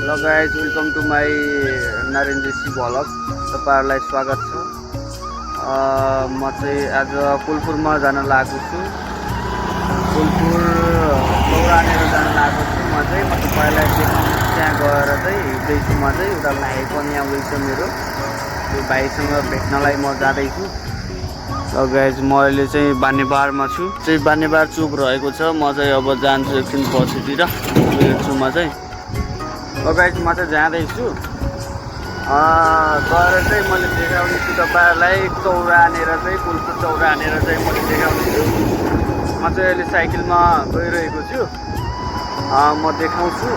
Hello guys, welcome to my नरेन्द्रजी vlog. तपाईहरुलाई स्वागत छ। म चाहिँ आज फुलपुरमा जान लागेको छु। फुलपुर चौरानेर जान लागेको छु। म तपाईलाई देखाउनु त्यहाँ गएर चाहिँ हिँड्दैछु। म चाहिँ उता भाइ पनि आउँदैछ मेरो। त्यो भाइसँग भेट्नलाई म जाँदैछु। ल गाइज, म अहिले चाहिँ बानेबारमा छु। चाहिँ बानेबार चोक रहेको छ। म चाहिँ अब जान्छु एकछिन पछितिर हेर्छु म चाहिँ। गाइज, म चाहिँ जाँदैछु। गएर चाहिँ मैले देखाउने छु तपाईहरुलाई चौरानेर चाहिँ फुलपुर चौरानेर चाहिँ मैले देखाउने छु। म चाहिँ अहिले साइकलमा गइरहेको छु। म देखाउँछु।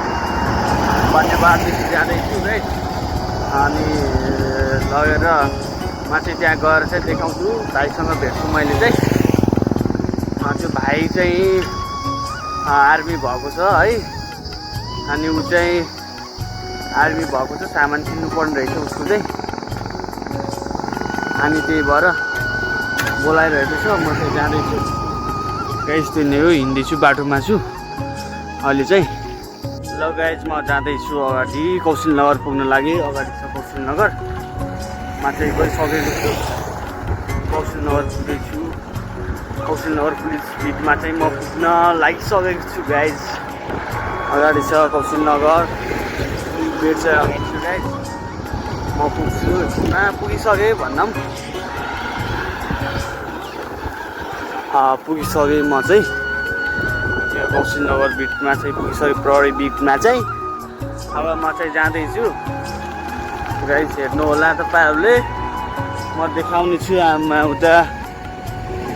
बानेबारदेखि जाँदैछु गाइज। अनि लगेर म चाहिँ त्यहाँ गएर चाहिँ देखाउँछु। भाइसँग भेट्छु मैले चाहिँ। त्यो भाइ चाहिँ आर्मी भएको छ है। अनि ऊ चाहिँ आर्मी भएको छ, सामान किन्नु पर्ने रहेछ उसको चाहिँ। अनि त्यही भएर बोलाइरहेको छ। म चाहिँ जाँदैछु गाइज। त्यो नै हो, हिँड्दैछु, बाटोमा छु अहिले चाहिँ। ल गाइज, म जाँदैछु अगाडि कौशल नगर पुग्न लागि। अगाडि छ कौशल नगर। म चाहिँ गइसकेको छु। कौशल नगर पुग्दैछु। कौशल नगर पुलिस स्पिडमा चाहिँ म पुग्न लागिसकेको छु गाइज। अगाडि छ कौशल नगर। गेट चाहिँ अगाडि छु गाइज। म पुग्छु, पुगिसकेँ भन्दा पनि पुगिसकेँ म चाहिँ। कौशल नगर बिटमा चाहिँ पुगिसकेँ, प्रहरी बिटमा चाहिँ। अब म चाहिँ जाँदैछु गाइज। हेर्नु होला तपाईहरुले, म देखाउने छु। उता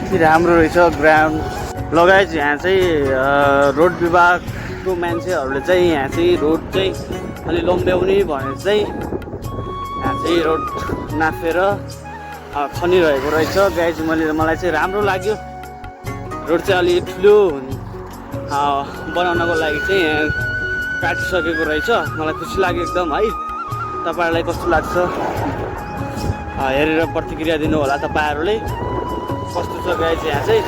के राम्रो रहेछ ग्राउन्ड। ल गाइज, यहाँ चाहिँ रोड विभागको मान्छेहरूले चाहिँ यहाँ चाहिँ रोड चाहिँ अलि लम्ब्याउने भनेर चाहिँ यहाँ चाहिँ रोड नापेर खनिरहेको रहेछ गाइज। मलाई चाहिँ राम्रो लाग्यो। रोड चाहिँ अलि ठुलो बनाउनको लागि चाहिँ यहाँ काटिसकेको रहेछ। मलाई खुसी लाग्यो एकदम है। तपाईहरुलाई कस्तो लाग्छ हेरेर प्रतिक्रिया दिनु होला तपाईहरुले। कस्तो छ गाइज यहाँ चाहिँ।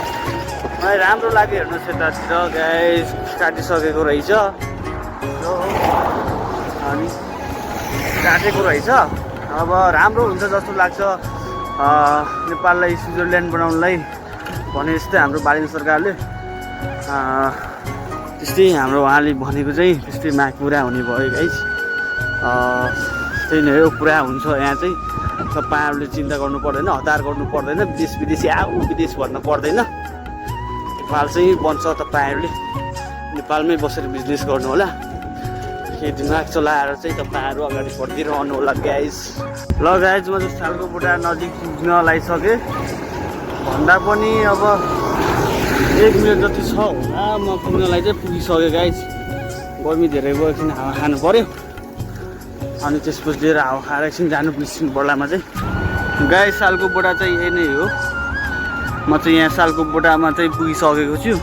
मलाई राम्रो लाग्यो। हेर्नुहोस् यतातिर गाइज काटिसकेको रहेछ। अनि काटेको रहेछ। अब राम्रो हुन्छ जस्तो लाग्छ। नेपाललाई स्विजरल्यान्ड बनाउनलाई भने जस्तै हाम्रो बालेन सरकारले त्यस्तै हाम्रो उहाँले भनेको चाहिँ त्यस्तै पुरा हुने भयो गाइज। त्यही नै हो, पुरा हुन्छ यहाँ चाहिँ। तपाईहरुले चिन्ता गर्नु पर्दैन, हतार गर्नु पर्दैन, देश विदेशी विदेश भन्न पर्दैन। नेपाल चाहिँ बन्छ। तपाईहरुले नेपालमै बसेर बिजनेस गर्नु होला। के दिमाग चलाएर चाहिँ तपाईहरु अगाडि बढिरहनु होला गाइज। ल गाइज, म चाहिँ सालकोपुटा नजिक पुग्न लागिसकेँ। भन्दा पनि अब 1 मिनट जति छ होला म पुग्नलाई चाहिँ पुगिसकेँ गाइज। गर्मी धेरै भयो, एकछिन हावा खानु पर्यो। अनि त्यसपछि लिएर हावा खाएर एकछिन जानु निस्किनु पर्ला म चाहिँ गाइज। सालकोपुटा चाहिँ यही नै हो। म चाहिँ यहाँ सालकोपुटामा चाहिँ पुगिसकेको छु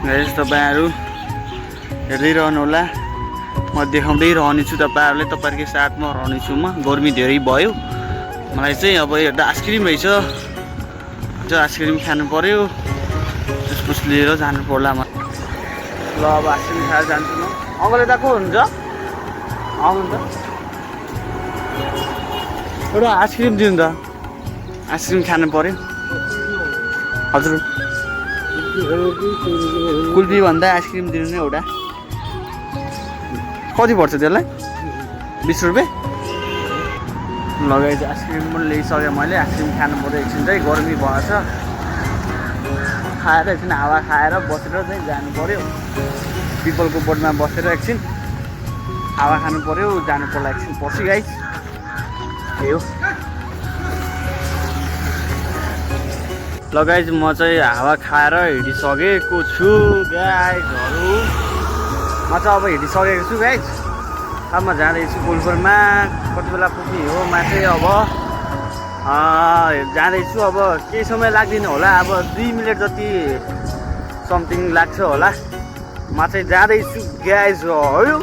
गाइज। तपाईहरु हेर्दै रहनु होला। म देखाउँदै रहनेछु तपाईहरुले। तपाईहरुकै साथमा रहनेछु म। गर्मी धेरै भयो मलाई चाहिँ। अब हेर्दा आइसक्रिम रहेछ, आइसक्रिम खानु पर्यो। त्यसपछि लिएर जानु पर्ला म। ल अब आइसक्रिम खाएर जान्छु म। अङ्कल यता को हुनुहुन्छ? आउनु त, एउटा आइसक्रिम दिनु त। आइसक्रिम खानु पर्यो। हजुर, कुल्फी भन्दा आइसक्रिम दिनु नि एउटा। कति पर्छ त्यसलाई? 20 रुपियाँ। लगाएपछि आइसक्रिम पनि ल्याइसकेँ मैले। आइसक्रिम खानु पर्यो एकछिन चाहिँ, गर्मी भएछ। खाएर एकछिन हावा खाएर बसेर चाहिँ जानु पर्यो। पिपलको बोटमा बसेर एकछिन हावा खानु पर्यो। जानु पर्ला एकछिन पछि गाइज। त्यही हो। ल गाइज, म चाहिँ हावा खाएर हिँडिसकेको छु गाइजहरू। म चाहिँ अब हिँडिसकेको छु गाइज। अब म जाँदैछु फुलपुरमा। कति बेला पुग्ने हो म चाहिँ अब जाँदैछु। अब केही समय लाग्दैन होला, अब 2 मिनट जति समथिङ लाग्छ होला। म चाहिँ जाँदैछु गाइजहरू।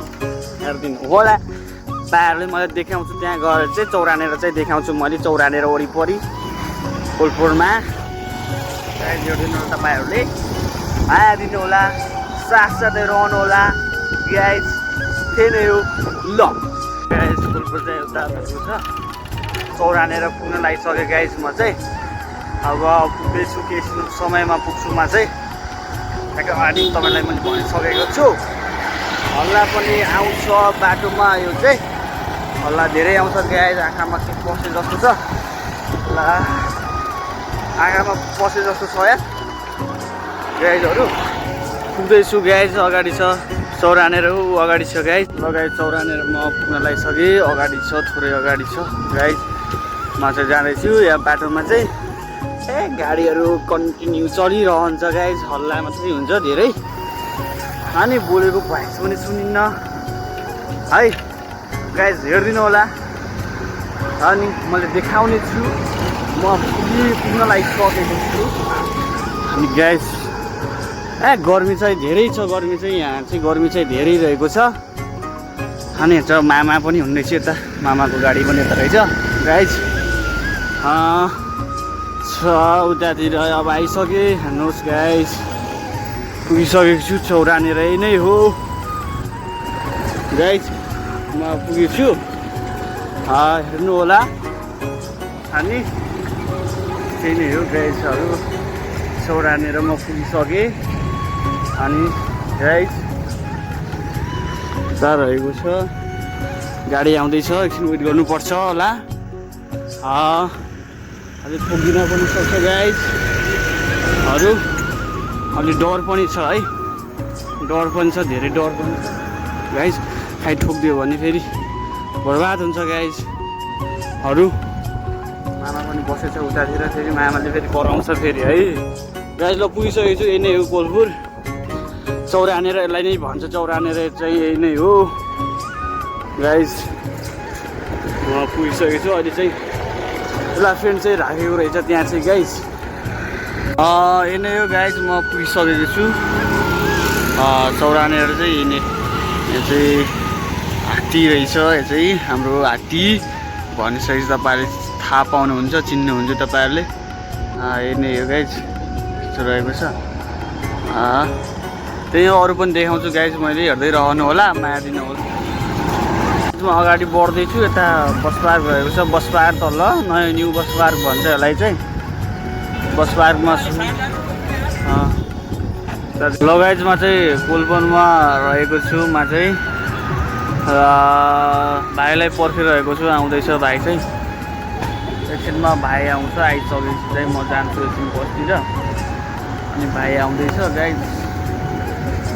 हेरिदिनु होला तपाईहरुले। मैले देखाउँछु त्यहाँ गएर चाहिँ चौरानेर चाहिँ देखाउँछु मैले। चौरानेर वरिपरि फुलपुरमा हेरिदिनु होला तपाईँहरूले। आइदिनु होला, साथसाथै रहनु होला गाइज। त्यही नै हो ल गाइस कुलपुर चाहिँ उता भएको छ चौरानेर पुग्न लागिसक्यो गाइस म चाहिँ अब पुग्दैछु केही समयमा पुग्छु म चाहिँ अगाडि तपाईँलाई मैले भनिसकेको छु हल्ला पनि आउँछ बाटोमा यो चाहिँ हल्ला धेरै आउँछ गाइस आँखामा के पसे जस्तो छ ल आँखामा पसे जस्तो छ या गाइजहरू पुग्दैछु गाइज अगाडि छ चौरानेर अगाडि छ गाइज लगाइ चौरानेर म पुग्न लागिसकेँ अगाडि छ थोरै अगाडि छ गाइज म चाहिँ जाँदैछु यहाँ बाटोमा चाहिँ गाडीहरू कन्टिन्यू चलिरहन्छ गाइज हल्ला मात्रै हुन्छ धेरै अनि बोलेको भोइस पनि सुनिन्न है गाइज हेरिदिनु होला अनि मैले देखाउने छु म पुग्न लागिसकेको छु अनि गाइज गर्मी चाहिँ धेरै छ गर्मी चाहिँ यहाँ चाहिँ गर्मी चाहिँ धेरै रहेको छ अनि यता मामा पनि हुँदैछ यता मामाको गाडी पनि यता रहेछ गाइज छ उतातिर अब आइसकेँ हेर्नुहोस् गाइज पुगिसकेको छु चौरानेरै नै हो गाइज म पुगेको छु हेर्नु होला अनि त्यही नै हो गाइजहरू चौरानेर म पुगिसकेँ अनि गाइज उता रहेको छ गाडी आउँदैछ एकछिन वेट गर्नुपर्छ होला अलि पुगिन पनि सक्छ गाइजहरू अलि डर पनि छ है डर पनि छ धेरै डर पनि छ गाइज खाइ ठोकिदियो भने फेरि बर्बाद हुन्छ गाइजहरू मामा पनि बसेछ उतातिर फेरि मामाले फेरि कराउँछ फेरि है गाइज ल पुगिसकेको छु यही नै हो कोलपुर चौरानेर यसलाई नै भन्छ चौरानेर चाहिँ यही नै हो गाइज म पुगिसकेको छु अहिले चाहिँ यसलाई फ्रेन्ड चाहिँ राखेको रहेछ त्यहाँ चाहिँ गाइज यही नै हो गाइज म पुगिसकेको छु चौरानेर चाहिँ यही नै यो चाहिँ हात्ती रहेछ यो चाहिँ हाम्रो हात्ती भनिसकेपछि तपाईँहरूले थाहा पाउनुहुन्छ चिन्नुहुन्छ तपाईँहरूले यही नै हो गाइज यस्तो रहेको छ त्यही हो अरू पनि देखाउँछु गाइज मैले हेर्दै रहनु होला माया दिनु होला म अगाडि बढ्दैछु यता बस पार्क रहेको छ बस पार्क तल नयाँ न्यू बस पार्क भन्छ यसलाई चाहिँ बस पार्कमा लगाइजमा चाहिँ कोलपुरमा रहेको छु म चाहिँ भाइलाई पर्खिरहेको छु आउँदैछ भाइ चाहिँ एकछिनमा भाइ आउँछ आइसकेपछि चाहिँ म जान्छु एकछिन बसतिर अनि भाइ आउँदैछ गाइज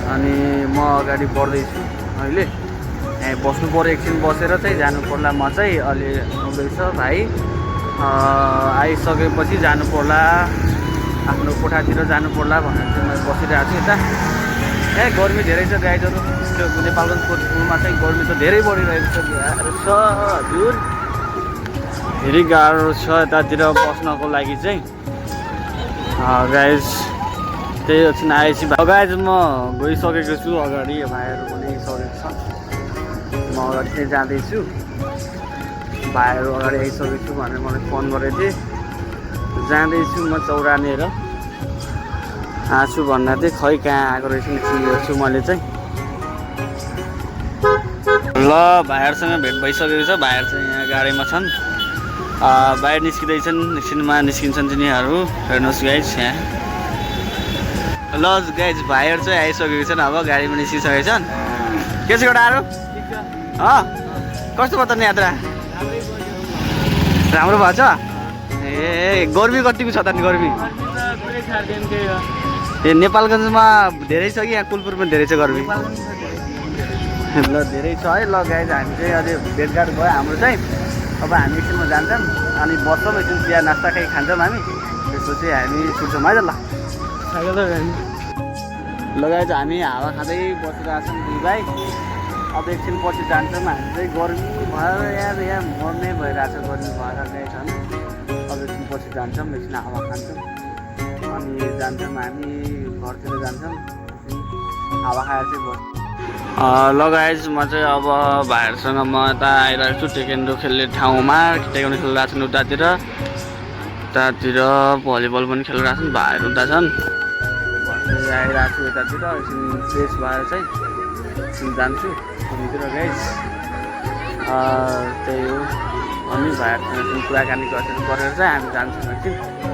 अनि म अगाडि बढ्दैछु अहिले यहाँ बस्नु पऱ्यो एकछिन बसेर चाहिँ जानु पर्ला म चाहिँ अलि आउँदैछ भाइ आइसकेपछि जानु पर्ला आफ्नो कोठातिर जानु पर्ला भनेर चाहिँ म बसिरहेको छु यता गर्मी धेरै छ गाइजहरू नेपालगञ्ज कोटपुरमा चाहिँ गर्मी त धेरै बढिरहेको छ गाह्रो छ हजुर धेरै गाह्रो छ यतातिर बस्नको लागि चाहिँ गाइज त्यही एकछिन आएपछि गाइज म गइसकेको छु अगाडि भाइहरू पनि आइसकेको छ म अगाडि चाहिँ जाँदैछु भाइहरू अगाडि आइसकेको छु भनेर मलाई फोन गरेको थिएँ जाँदैछु म चौरानेर आछु भन्दा चाहिँ खै कहाँ आएको रहेछ हेर्छु मैले चाहिँ ल भाइहरूसँग भेट भइसकेको छ भाइहरू चाहिँ यहाँ गाडीमा छन् बाहिर निस्किँदैछन् एकछिनमा निस्किन्छन् तिनीहरू हेर्नुहोस् गाइज यहाँ ल गाइज भाइहरू चाहिँ आइसकेको छन् अब गाडीमा निस्किसकेको छन् के छ केटाहरू कस्तो भयो त यात्रा राम्रो भएछ ए गर्मी कतिको छ त नि गर्मी ए नेपालगञ्जमा धेरै छ कि यहाँ कुलपुरमा धेरै छ गर्मी ल धेरै छ है ल गाइज हामी चाहिँ अहिले भेटघाट भयो हाम्रो चाहिँ अब हामी एकछिनमा जान्छौँ अनि बस्छौँ एकछिन चिया नास्ता खाइ खान्छौँ हामी त्यसपछि हामी छुट्छौँ है त ल लगाएर हामी हावा खाँदै बसिरहेछौँ दुई भाइ अब एकछिन पछि जान्छौँ हामी चाहिँ गर्मी भएर यहाँ मर्ने भइरहेछ गर्मी भएर गएको छ अब एकछिन पछि जान्छौँ एकछिन हावा खान्छौँ अनि जान्छौँ हामी घरतिर जान्छौँ हावा खाएर चाहिँ बस्छौँ लगाएछ म चाहिँ अब भाइहरूसँग म यता आइरहेको छु टेकेन्डो खेल्ने ठाउँमा टेकेन्डो खेलिरहेको छन् उतातिर भलिबल पनि खेलिरहेको छन् भाइहरू उता छन् आइरहेको छु यतातिर एकछिन फ्रेस भएर चाहिँ एकछिन जान्छु घुमतिर गाइस त्यही हो अनि भाइहरूसँग कुराकानी गरेर चाहिँ हामी जान्छौँ एकछिन